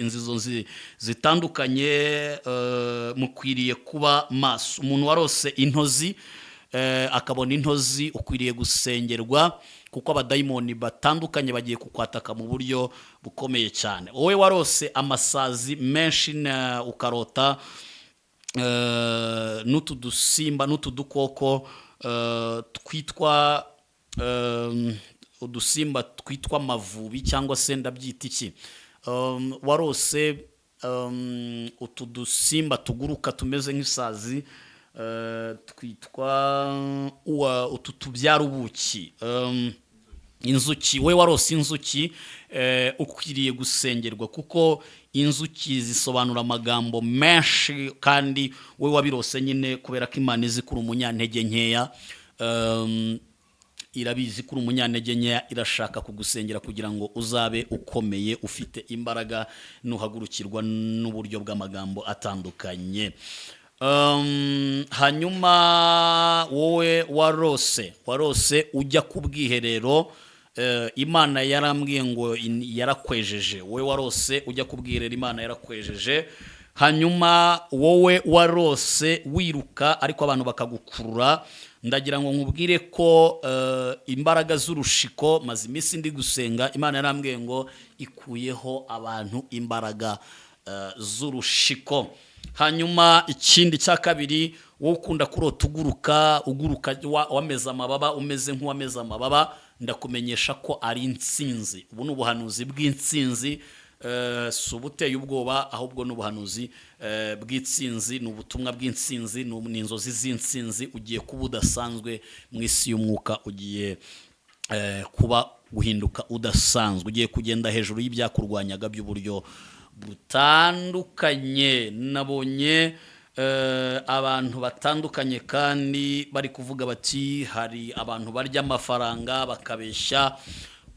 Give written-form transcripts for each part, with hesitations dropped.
Inzizo zitandukanye, mukwiriye kuba maso. Umuntu warose intozi, akabona intozi, ukwiriye gusengerwa kuko abadayimoni batandukanye bagiye kukwataka mu buryo bukomeye cyane. Wowe warose amasazi menshi ukarota n'utu dusimba n'utu dukoko twitwa udusimba twitwa amavubi cyangwa se ndabyita iki, warose utu dusimba tuguruka tumeze nk'isazi, twitwa utu tubyara ubuki, inzuki. We warose inzuki, ukwiriye gusengerwa kuko inzuki zisobanura amagambo menshi. Kandi we wabirose nyine, kubera ko Imana izi ko uri umunyantege nkeya, irabizi ko uri umunyantege nkeya, irashaka kugusengera kugira ngo uzabe ukomeye, ufite imbaraga nuhagurukirwa n'uburyo bw'amagambo atandukanye. Hanyuma wowe warose ujya ku bwiherero, Imana yarambwiye ngo yarakwejeje. Wowe warose ujya ku bwiherero, Imana yarakwejeje. Hanyuma wowe warose wiruka ariko abantu bakagukurura, ndagira ngo nkubwire ko imbaraga z'urushiko, maze iminsi ndi gusenga, Imana yarambwiye ngo ikuyeho abantu imbaraga z'urushiko. Hanyuma ikindi cya kabiri, wowe ukunda kurota uguruka, uguruka wameze amababa, umeze nk'uwameze amababa, ndakumenyesha ko ari intsinzi. Ubu ni ubuhanuzi bw'intsinzi, si ubuteye ubwoba, ahubwo ni ubuhanuzi bw'intsinzi, ni ubutumwa bw'intsinzi, ni inzozi z'intsinzi. Ugiye kuba udasanzwe mu isi y'umwuka, ugiye kuba guhinduka udasanzwe, ugiye kugenda hejuru y'ibyakurwanyaga by'uburyo butandukanye. Nabonye abantu batandukanye kandi bari kuvuga bati hari abantu barya amafaranga bakabeshya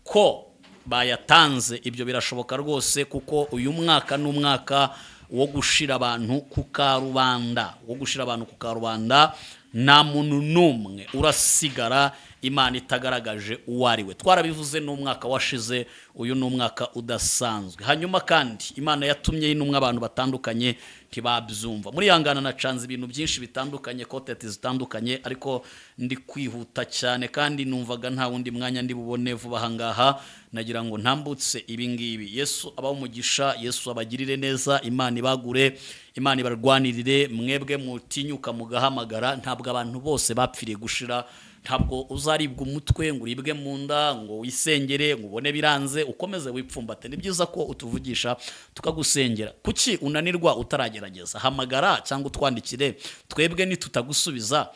ko bayatanze. Ibyo birashoboka rwose, kuko uyu mwaka ni umwaka wo gushira abantu ku karubanda, wo gushira abantu ku karubanda. Nta muntu n'umwe urasigara Imana itagaragaje uwo ari we. Twarabivuze n'umwaka washize, uyu ni umwaka udasanzwe. Hanyuma kandi Imana yatumye intumwa abantu batandukanye ntibabyumva. Muri yangana nacanze ibintu byinshi bitandukanye, content zitandukanye, ariko ndi kwihuta cyane kandi numvaga nta wundi mwanya ndi bubone vuba aha ngaha. Nagira ngo ntambutse ibi ngibi. Yesu abahe umugisha, Yesu abagirire neza, Imana ibagure, Imana ibarwanirire. Mwebwe mutinyuka mugahamagara, ntabwo abantu bose bapfiriye gushira. Ntabwo uzaribwa umutwe ngo uribwe mu nda, ngo wisengere ngo ubone biranze, ukomeze wipfumbate. Ni byiza ko utuvugisha tukagusengera. Kuki unanirwa utaragerageza? Hamagara cyangwa utwandikire. Twebwe nitutagusubiza,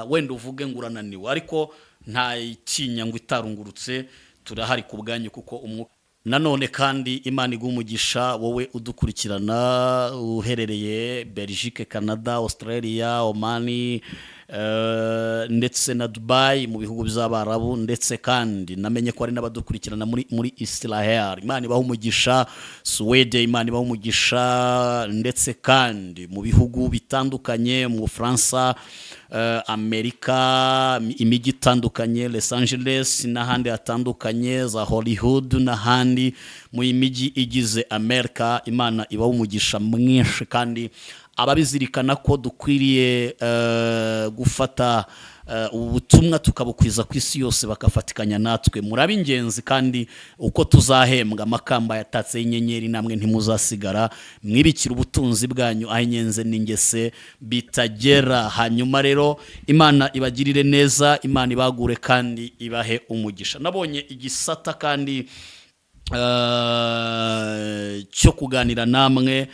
wenda uvuge ngo urananiwe, ariko nta itinya ngo itarungurutse. Turahari ku bwanyu kuko umwuka. Nanone kandi Imana iguha umugisha wowe udukurikirana uherereye Belgique, Canada, Australia, Omani, ndetse na Dubai mu bihugu by'Abarabu. Ndetse kandi namenye ko hari n'abadukurikirana muri Israel, Imana ibaha umugisha. Suwede, Imana ibaha umugisha. Ndetse kandi mu bihugu bitandukanye, mu Bufaransa, Amerika, imijyi itandukanye, Los Angeles n'ahandi hatandukanye, za Hollywood n'ahandi mu mijyi igize Amerika, Imana ibaha umugisha mwinshi. Kandi ababizirikana ko dukwiriye gufata ubu butumwa tukabukwiza ku isi yose, bakafatikanya natwe, murabe ingenzi. Kandi uko tuzahembwa amakamba yatatse y'inyenyeri, namwe ntimuzasigara. Mwibikira ubutunzi bwanyu aho inyenzi n'ingese bitagera. Hanyuma rero Imana ibagirire neza, Imana ibagure kandi ibahe umugisha. Nabonye igisata kandi cyo kuganira namwe.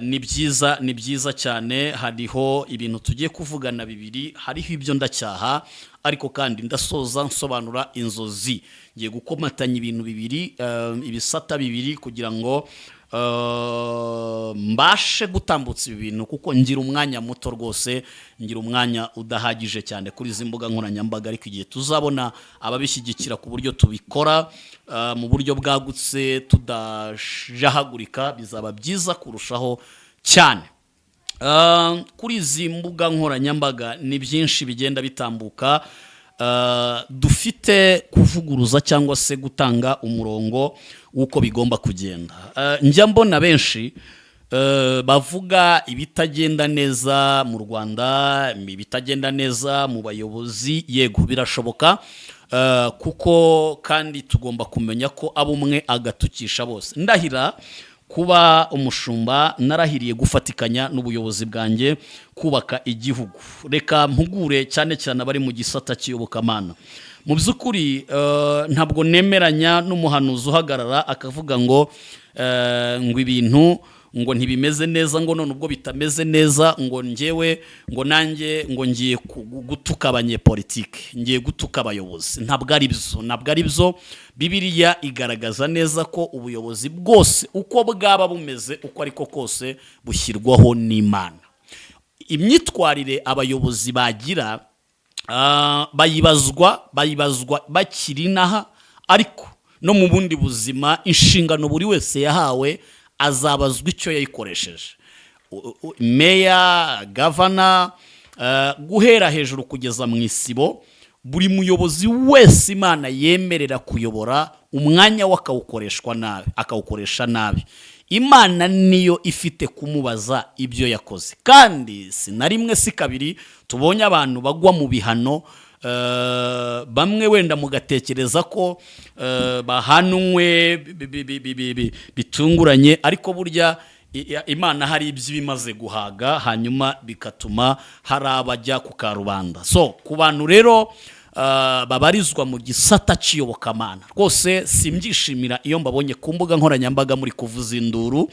Ni byiza, ni byiza cyane. Hariho ibintu tugiye kuvugana bibiri. Hariho ibyo ndacyaha, ariko kandi ndasoza nsobanura inzozi. Ngiye gukomatanya ibintu bibiri, ibisata bibiri, kugira ngo mbashe gutambutsa ibi bintu, kuko ngira umwanya muto rwose, ngira umwanya udahagije cyane kuri izi mbuga nkoranyambaga. Ariko igihe tuzabona ababishyigikira ku buryo tubikora mu buryo bwagutse, tudajahagurika, bizaba byiza kurushaho cyane. Kuri izi mbuga nkoranyambaga ni byinshi bigenda bitambuka. Dufite kuvuguruza cyangwa se gutanga umurongo w'uko bigomba kugenda. Njya mbona benshi bavuga ibitagenda neza mu Rwanda, ibitagenda neza mu bayobozi. Yego, birashoboka, kuko kandi tugomba kumenya ko abo umwe agatukisha bose. Ndahira kuba umushumba, narahiriye gufatikanya n'ubuyobozi bwanjye kubaka igihugu. Reka mpugure cyane cyane abari mu gisata cy'iyobokamana. Mu by'ukuri, ntabwo nemeranya n'umuhanuzi uhagarara akavuga ngo ibintu ngo ntibimeze neza, ngo none ubwo bitameze neza, ngo njyewe, ngo nanjye ngo ngiye gutuka abanyepolitike, ngiye gutuka abayobozi. Ntabwo ari byo, ntabwo ari byo. Bibiliya igaragaza neza ko ubuyobozi bwose, uko bwaba bumeze uko ariko kose, bushyirwaho n'Imana. Imyitwarire abayobozi bagira, bayibazwa bakiri inaha, ariko no mu bundi buzima inshingano buri wese yahawe azabazwa icyo yayikoresheje. Meya, gavana, guhera hejuru kugeza mu isibo, buri muyobozi wese Imana yemerera kuyobora, umwanya we akawukoreshwa nabi, akawukoresha nabi, Imana niyo ifite kumubaza ibyo yakoze. Kandi si na rimwe si kabiri tubonye abantu bagwa mu bihano. Bamwe wenda mugatekereza ko bahanwe bitunguranye, ariko burya Imana hari ibyo ibimaze guhaga, hanyuma bigatuma hari abajya ku karubanda. So ku bantu rero babarizwa mu gisata cy'iyobokamana, rwose simbyishimira iyo mbabonye ku mbuga nkoranyambaga muri kuvuza induru.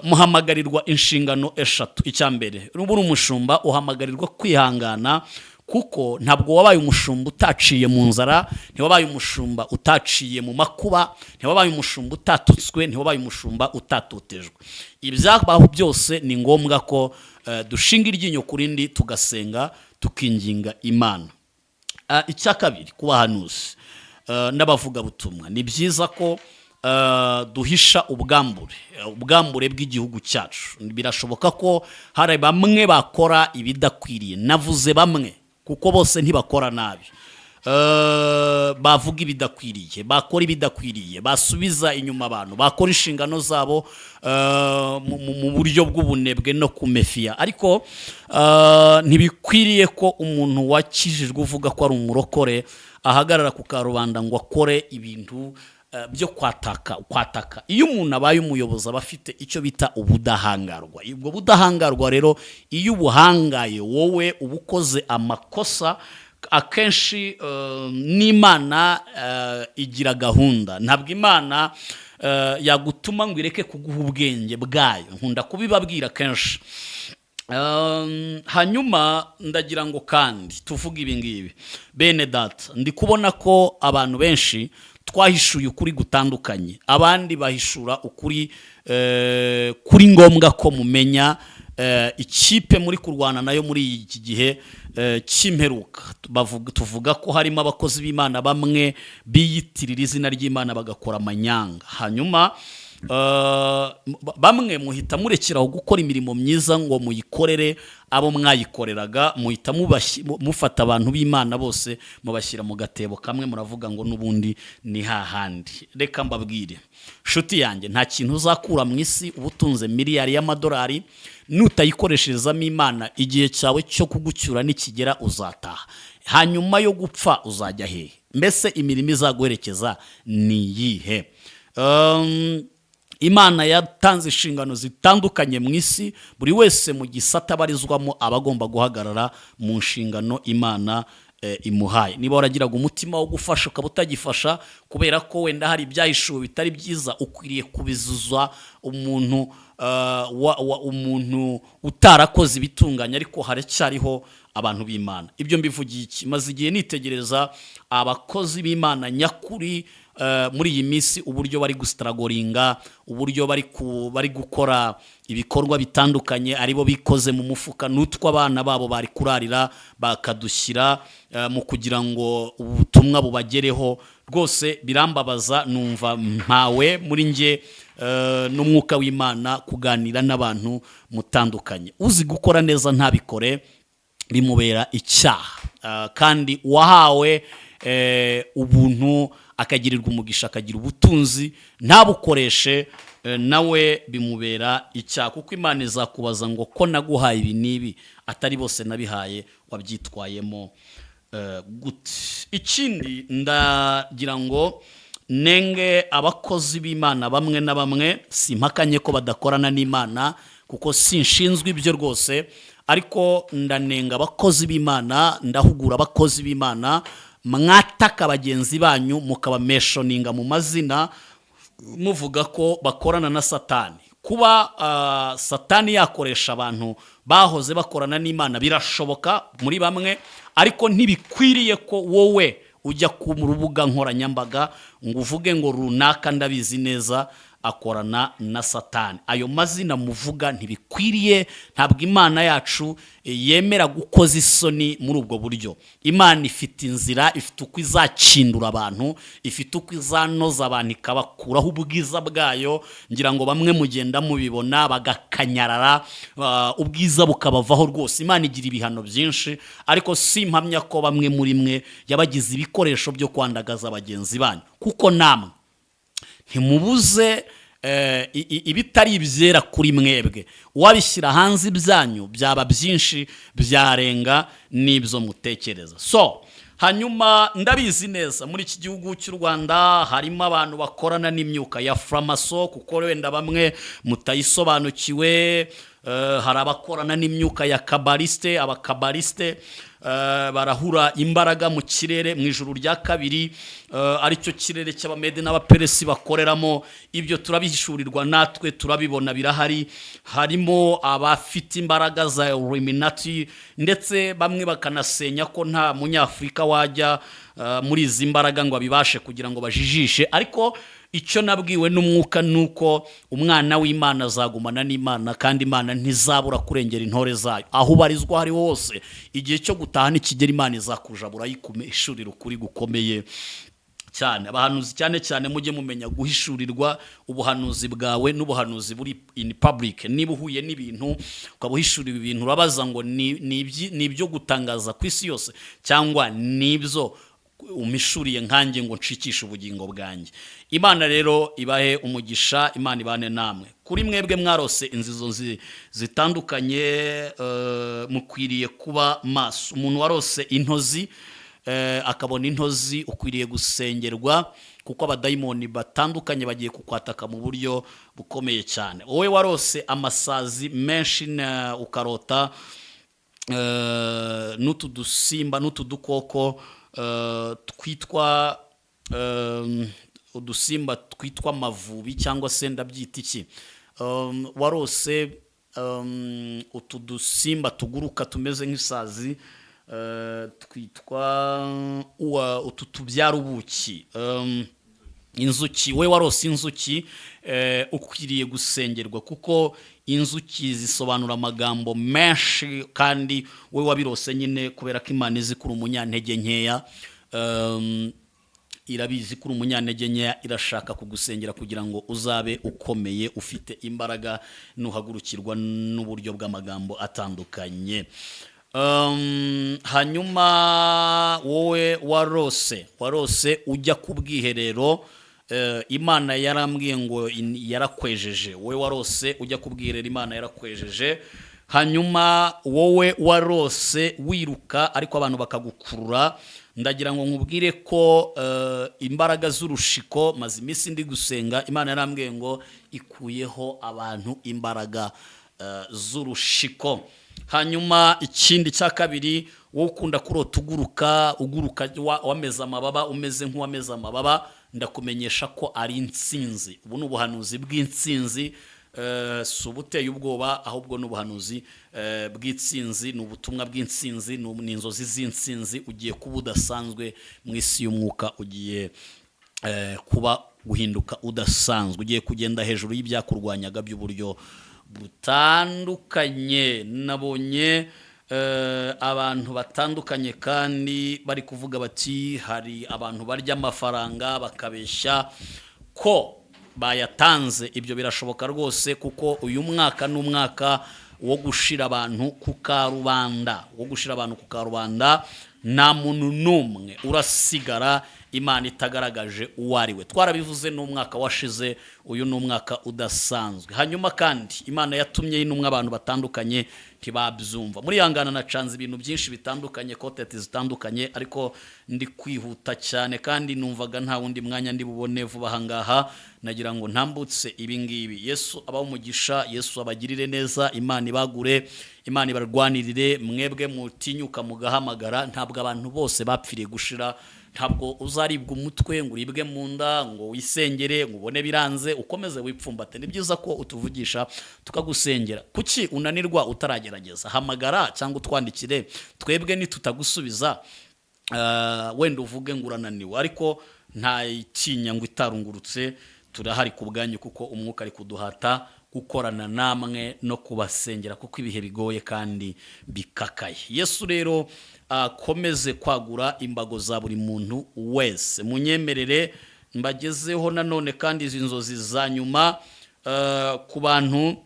Muhamagarirwa inshingano eshatu. Icya mbere, nuba uri umushumba, uhamagarirwa kwihangana, kuko ntabwo wabaye umushumba utaciye mu nzara, ntiwabaye umushumba utaciye mu makuba, ntiwabaye umushumba utatutswe, ntiwabaye umushumba utatotejwe. Ibyabaho byose ni ngombwa ko dushinga iryinyo ku rindi, tugasenga, tukinginga Imana. Icya kabiri, ku bahanuzi n'abavugabutumwa, ni byiza ko duhisha ubwambure bw'igihugu cyacu. Birashoboka ko hari bamwe bakora ibidakwiriye. Navuze bamwe kuko bose ntibakora nabi. Bavuga ibidakwiriye, bakora ibidakwiriye, basubiza inyuma abantu, bakora inshingano zabo mu buryo bw'ubunebwe no kumefiya. Ariko ntibikwiriye ko umuntu wakijijwe, uvuga ko ari umurokore, ahagarara ku karubanda ngo akore ibintu byo kwataka. Iyo umuntu abaye umuyobozi, aba afite icyo bita ubudahangarwa. Ubwo budahangarwa rero, iyo ubuhangaye, wowe uba ukoze amakosa. Akenshi n'Imana igira gahunda. Ntabwo Imana yagutuma ngo ireke kuguha ubwenge bwayo. Nkunda kubibabwira kenshi. Hanyuma ndagira ngo kandi tuvuge ibi ngibi, bene data. Ndi kubona ko abantu benshi twahishuye ukuri gutandukanye, abandi bahishura ukuri kuri ngombwa ko mumenya ikipe muri kurwana nayo muri iki gihe cy'imperuka. Tuvuga ko harimo abakozi b'Imana bamwe biyitirira izina ry'Imana bagakora amanyanga, hanyuma bamwe muhita murekeraho gukora imirimo myiza ngo muyikorere abo mwayikoreraga, muhita mufata abantu b'Imana bose mubashyira mu gatebo kamwe, muravuga ngo n'ubundi ni hahandi. Reka mbabwire, nshuti yanjye, nta kintu uzakura mu isi uba utunze miliyari y'amadolari nutayikoresherezamo Imana. Igihe cyawe cyo kugucyura nikigera, uzataha. Hanyuma yo gupfa uzajya hehe? Mbese imirimo izaguherekeza ni iyihe? Imana yatanze inshingano zitandukanye mu isi. Buri wese mu gisata abarizwamo aba agomba guhagarara mu nshingano Imana imuhaye. Niba waragiraga umutima wo gufasha ukaba utagifasha kubera ko wenda hari ibyahishuwe bitari byiza, ukwiriye kubizuza umuntu umuntu utarakoze ibitunganye, ariko haracyariho abantu b'Imana. Ibyo mbivugiye iki? Maze igihe nitegereza abakozi b'Imana nyakuri muri iyi minsi, uburyo bari gustrugglinga, uburyo bari gukora ibikorwa bitandukanye, aribo bikoze mu mufuka n'utwo abana babo bari kurarira bakadushyira mu kugira ngo ubutumwa bubagereho. Rwose birambabaza, numva mpawe muri njye n'umwuka w'Imana kuganira n'abantu mutandukanye. Uzi gukora neza ntabikore, bimubera icyaha. Kandi uwahawe ubuntu, akagirirwa umugisha, akagira ubutunzi, ntabukoreshe, nawe bimubera icyaha, kuko Imana izakubaza ngo: "Ko naguhaye ibi n'ibi, atari bose nabihaye, wabyitwayemo gute?" Ikindi, ndagira ngo nenge abakozi b'Imana bamwe na bamwe. Simpakanye ko badakorana n'Imana, kuko sinshinzwe ibyo rwose, ariko ndanenga abakozi b'Imana, ndahugura abakozi b'Imana mwataka bagenzi banyu, mukabamentioninga mu mazina, muvuga ko bakorana na Satani. Kuba Satani yakoresha abantu bahoze bakorana n'Imana birashoboka muri bamwe, ariko ntibikwiriye ko wowe ujya ku rubuga nkoranyambaga ngo uvuge ngo: "Runaka ndabizi neza akorana na Satani." Ayo mazina muvuga ntibikwiriye. Ntabwo Imana yacu yemera gukoza isoni muri ubwo buryo. Imana ifite inzira, ifite uko izakindura abantu, ifite uko izanoza abantu, ikabakuraho ubwiza bwayo. Ngira ngo bamwe mugenda mubibona, bagakanyarara, ubwiza bukabavaho rwose. Imana igira ibihano byinshi, ariko si impamya ko bamwe muri mwe yabagize ibikoresho byo kwandagaza bagenzi banyu, kuko namwe ntimubuze ibitari ibyera kuri mwebwe. Uwabishyira hanze ibyanyu byaba byinshi, byarenga n'ibyo mutekereza. So hanyuma, ndabizi neza muri iki gihugu cy'u Rwanda harimo abantu bakorana n'imyuka ya franc-maçon, kuko wenda bamwe mutayisobanukiwe. Hari abakorana n'imyuka ya kabbaliste. Abakabbaliste barahura imbaraga mu kirere, mu ijuru rya kabiri, aricyo kirere cy'Abamede n'Abaperesi bakoreramo. Ibyo turabihishurirwa natwe, turabibona, birahari. Harimo abafite imbaraga za Illuminati, ndetse bamwe bakanasenya ko nta Munyafurika wajya muri izi mbaraga ngo abibashe, kugira ngo bajijishe. Ariko icyo nabwiwe n'Umwuka ni uko umwana w'Imana azagumana n'Imana, kandi Imana ntizabura kurengera intore zayo. Aho ubarizwa aho ari hose, igihe cyo gutaha nikigera, Imana izakujabura, yikumishurira ukuri gukomeye cyane. Abahanuzi cyane cyane, mujye mumenya guhishurirwa ubuhanuzi bwawe n'ubuhanuzi buri in public. Niba uhuye n'ibintu, ukaba uhishuriwe ibintu, urabaza ngo: Ni ibyo gutangaza ku isi yose, cyangwa ni ibyo umishuriye nkanjye ngo nshikishe ubugingo bwanjye?" Imana rero ibahe umugisha, Imana ibane namwe. Kuri mwebwe mwarose inzizo zitandukanye, mukwiriye kuba maso. Umuntu warose intozi, akabona intozi, ukwiriye gusengerwa, kuko abadayimoni batandukanye bagiye kukwataka mu buryo bukomeye cyane. Wowe warose amasazi menshi ukarota n'utu dusimba n'utu dukoko twitwa udusimba twitwa amavubi, cyangwa se ndabyita iki? Warose utu dusimba tuguruka tumeze nk'isazi, twitwa utu tubyara ubuki, inzuki. We warose inzuki, ukwiriye gusengerwa, kuko inzuki zisobanura amagambo menshi. Kandi we wabirose nyine, kubera ko Imana izi ko uri umunyantege nkeya, irabizi ko uri umunyantege nkeya, irashaka kugusengera kugira ngo uzabe ukomeye, ufite imbaraga, nuhagurukirwa n'uburyo bw'amagambo atandukanye. Hanyuma wowe warose ujya ku bwiherero, Imana yarambwiye ngo yarakwejeje. Wowe warose ujya ku bwiherero, Imana yarakwejeje. Hanyuma wowe warose wiruka ariko abantu bakagukurura, ndagira ngo nkubwire ko imbaraga z'urushiko, maze iminsi ndi gusenga, Imana yarambwiye ngo ikuyeho abantu imbaraga z'urushiko. Hanyuma ikindi cya kabiri, wowe ukunda kurota uguruka, uguruka wameze amababa, umeze nk'uwameze amababa, ndakumenyesha ko ari intsinzi. Ubu ni ubuhanuzi bw'intsinzi, si ubuteye ubwoba, ahubwo ni ubuhanuzi bw'intsinzi, ni ubutumwa bw'intsinzi, ni inzozi z'intsinzi. Ugiye kuba udasanzwe mu isi y'umwuka, ugiye kuba guhinduka udasanzwe, ugiye kugenda hejuru y'ibyakurwanyaga by'uburyo butandukanye. Nabonye abantu batandukanye kandi bari kuvuga bati: "Hari abantu barya amafaranga bakabeshya ko bayatanze." Ibyo birashoboka rwose, kuko uyu mwaka ni umwaka wo gushira abantu ku karubanda, wo gushira abantu ku karubanda. Nta muntu n'umwe urasigara Imana itagaragaje uwo ari we. Twarabivuze n'umwaka washize, uyu ni umwaka udasanzwe. Hanyuma kandi Imana yatumye intumwa abantu batandukanye ntibabyumva. Muri yangana nacanze ibintu byinshi bitandukanye, content zitandukanye, ariko ndi kwihuta cyane kandi numvaga nta wundi mwanya ndi bubone vuba aha ngaha. Nagira ngo ntambutse ibi ngibi. Yesu abahe umugisha, Yesu abagirire neza, Imana ibagure, Imana ibarwanirire. Mwebwe mutinyuka mugahamagara, ntabwo abantu bose bapfiriye gushira. Ntabwo uzaribwa umutwe ngo uribwe mu nda, ngo wisengere ngo ubone biranze ukomeze wipfumbate. Ni byiza ko utuvugisha tukagusengera. Kuki unanirwa utaragerageza? Hamagara cyangwa utwandikire. Twebwe nitutagusubiza, wenda uvuge ngo urananiwe, ariko nta itinya ngo itarungurutse. Turahari ku bwanyu kuko umwuka ari kuduhata gukorana namwe no kubasengera, kuko ibihe bigoye kandi bikakaye. Yesu rero akomeze kwagura imbago za buri muntu wese. Munyemerere mbagezeho nanone kandi izi nzozi za nyuma, ku bantu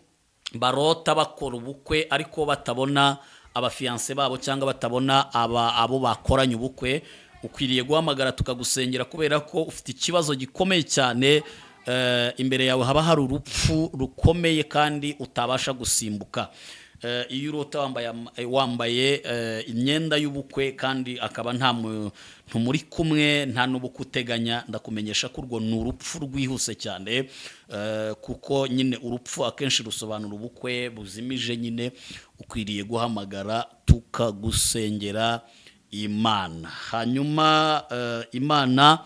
barota bakora ubukwe ariko batabona abafiancé babo cyangwa batabona abo bakoranye ubukwe, ukwiriye guhamagara tukagusengera, kubera ko ufite ikibazo gikomeye cyane. Imbere yawe haba hari urupfu rukomeye kandi utabasha gusimbuka. Iyo urota wambaye imyenda y'ubukwe kandi akaba nta muntu muri kumwe, nta n'ubukwe uteganya, ndakumenyesha ko urwo ni urupfu rwihuse cyane, kuko nyine urupfu akenshi rusobanura ubukwe buzimije. Nyine ukwiriye guhamagara tukagusengera Imana. Hanyuma Imana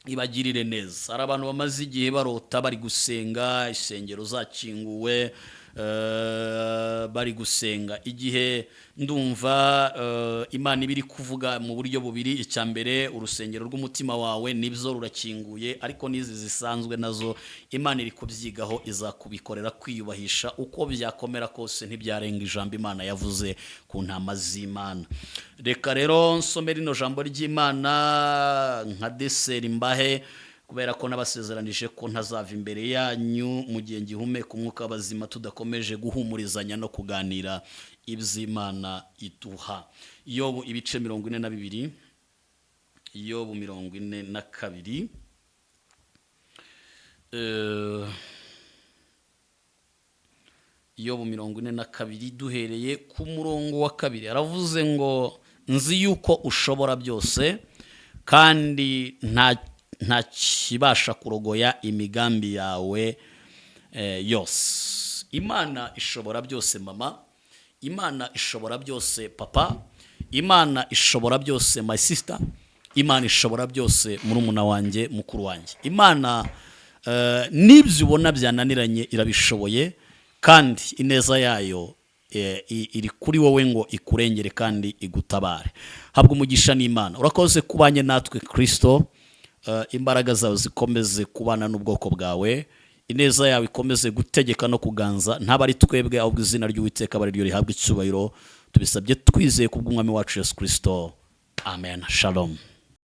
ibagirire neza. Hari abantu bamaze igihe barota bari gusenga, insengero zakinguwe, bari gusenga. Igihe ndumva Imana iba iri kuvuga mu buryo bubiri. Icya mbere, urusengero rw'umutima wawe nibyo rurakinguye, ariko n'izi zisanzwe nazo Imana iri kubyigaho, izakubikorera kwiyubahisha. Uko byakomera kose ntibyarenga ijambo Imana yavuze ku ntama z'Imana. Reka rero nsome rino jambo ry'Imana nka dessert mbahe, kubera ko nabasezeranije ko ntazava imbere yanyu mu gihe ngihumeka umwuka w'abazima tudakomeje guhumurizanya no kuganira iby'Imana iduha. Yobu ibice 42, Yobu 42, Yobu 42 duhereye ku murongo wa 2, aravuze ngo: "Nzi yuko ushobora byose, kandi nta kibasha kurogoya imigambi yawe yose." Imana ishobora byose mama, Imana ishobora byose papa, Imana ishobora byose my sister, Imana ishobora byose murumuna wanjye, mukuru wanjye. Imana n'ibyo ubona byananiranye irabishoboye, kandi ineza yayo iri kuri wowe ngo ikurengere kandi igutabare. Habwa umugisha n'Imana. Urakoze kubanye natwe Kirisito. Imbaraga zawe zikomeze kubana n'ubwoko bwawe, ineza yawe ikomeze gutegeka no kuganza. Ntaba ari twebwe, ahubwo izina ry'Uwiteka aba ari ryo rihabwa icyubahiro. Tubisabye twizeye kubw'Umwami wacu Yesu Kirisito, amen. Shalom.